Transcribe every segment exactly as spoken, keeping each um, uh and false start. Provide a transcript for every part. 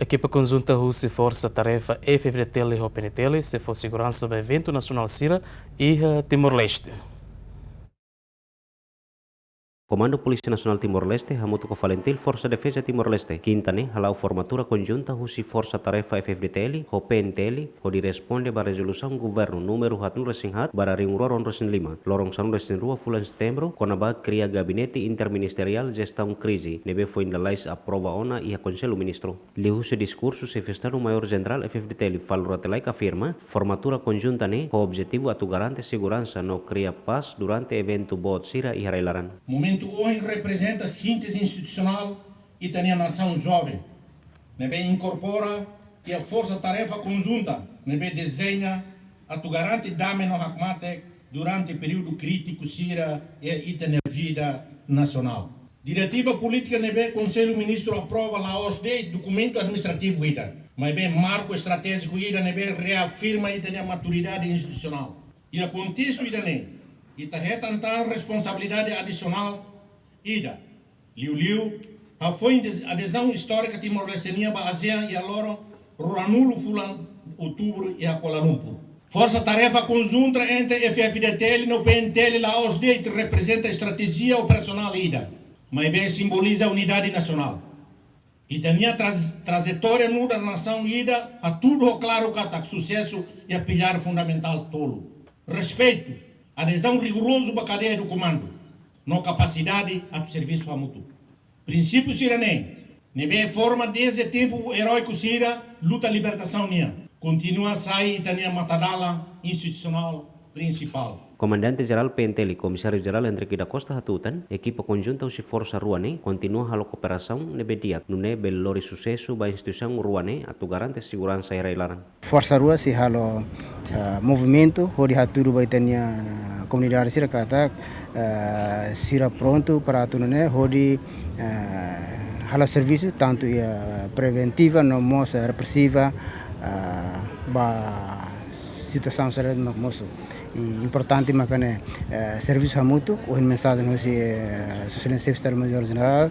Ekipa konjunta husi Forsa Tarefa F-FDTL ho P N T L sei fó seguransa ba eventu nasionál sira iha Timor-Leste. Komandu Polísia Nasionál Timor-Leste hamutuk ho FALINTIL, Forsa Defeza Timor-Leste, kinta ne'e hala'o formatura konjunta husi Forsa Tarefa F-FDTL ho P N T L, hodi responde ba rezolusaun governu númeru haatnulu-resin-haat barra rihun rua ruanulu-resin-lima, loron sanulu-resin-rua fulan Setembru, kona-ba kria Gabinete Interministeriál Jestaun Krize, ne'ebé foin lalais aprova ona iha Konsellu Ministru. Liuhusi diskursu Xefe Estadu Maiór Jenerál F-FDTL Falur Rate Laek afirma, formatura konjunta ne'e ho objetivu atu garante seguransa no kria pás durante eventu boot sira iha rai-laran. Momentu ohin reprezenta sínteze institusionál ita-nia nasaun joven, ne'ebé inkorpora iha forsa tarefa konjunta ne'ebé dezeña atu garante dame no hakmatek durante períodu krítiku sira iha ita-nia vida nasionál. Diretiva polítika ne'ebé Konsellu Ministru aprova la'ós de'it dokumentu administrativu ida, maibé marku estratéjiku ida ne'ebé reafirma ita-nia maturidade institusionál. Iha kontestu ida-ne'e, ita hetan tan responsabilidade adisionál ida, liuliu hafoin de adezaun istórika Timor-Leste nian ba ASEAN iha loron ruanulu fulan Outubru iha Kuala Lumpur. Forsa tarefa konjunta entre F-FDTL no P N T L la'ós de'it reprezenta estratéjia operasionál ida, maibé simboliza unidade nasionál. Ita-nia traz-, trajetória nu'udar nasaun ida hatudu ho klaru katak susesu iha pilár fundamentál tolu: respeitu, adezaun rigorozu ba kadeia do komandu, no kapasidade atu servisu hamutuk. Prinsípiu sira-ne'e, ne'ebé forma dezde tempu eróiku sira luta libertasaun nian, kontinua sai ita-nia matadalan institusionál prinsipál. Komandante Jerál P N T L, Komisáriu Jerál Henrique da Costa hatutan, ekipa konjunta husi forsa rua ne'e kontinua halo kooperasaun ne'ebé di'ak, nune'e bele lori susesu ba instituisaun rua ne'e atu garante seguransa iha rai-laran. Forsa rua sei halo, eh, movimentu hodi hatudu ba ita-nia, eh, komunidade sira katak, eh, sira prontu para atu nune'e hodi, eh, halo servisu tantu iha preventiva no mós, eh, represiva, eh, ba situasaun sira ne'ebé mak mosu. I importante maka ne'e, eh, servisu hamutuk, ohin mensajen husi, eh, Sua Exelénsia Xefe Estadu Maiór Jenerál,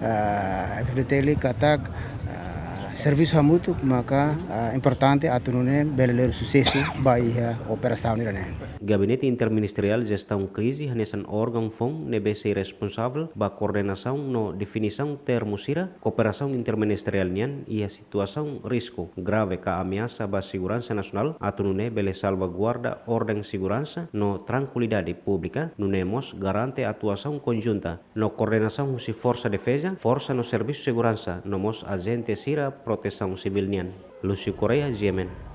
eh, F-FDTL katak, eh, servisu hamutuk maka, eh, importante atu nune'e bele lori susesu ba iha operasaun ida-ne'e. Gabinete Interministeriál Jestaun Krize hanesan órgaun foun ne'ebé sei responsavel ba koordenasaun no definisaun termu sira kooperasaun interministeriál nian iha situasaun risku grave ka ameasa ba seguransa nasionál, atu nune'e bele salvaguarda orden seguransa no trankuilidade públika, nune'e mós garante atuasaun konjunta no koordenasaun husi Forsa Defeza, forsa no servisu seguransa, no mós ajente sira protesaun sivíl nian. Lúcio Correia, G M N.